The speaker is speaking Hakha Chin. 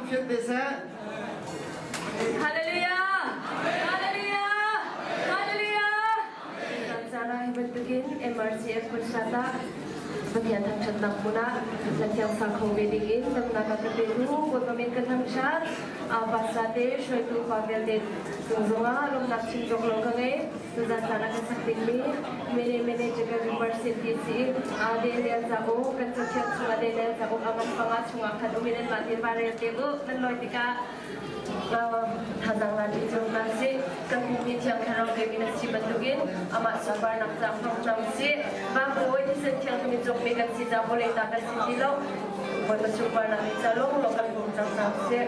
fian te seh. Hallelujah! Hallelujah! Hallelujah! Zara hi bantukin MRCF hmunsat ah Pathian thangṭhatnak hmun ah Lathiang sang kho ve dingin damnak a ka petu Bawipa min ka thangṭhat. Pastor te hruaitu pa vialte cung zongah lawmhnak chim cawk lo ka ngei. Tuzan caan ah kan sak dingmi Mene Mene Jacob University si Daniel cauk kan cathiang chungah Daniel cauk a ngan panga chungah khan um in anmah te va rel te u nan lawi tikah thazaang lan ti cu hna si kan hmuhmi thiang thlarau pek in a si bantukin amah sunparnak ca hmang cang si Bawi thisen thianghlim in cawkmi kan si ca vawlei ta kan si ti lo Bawipa sunparnak ni ca lawnglawng kan hmang cang hna sih.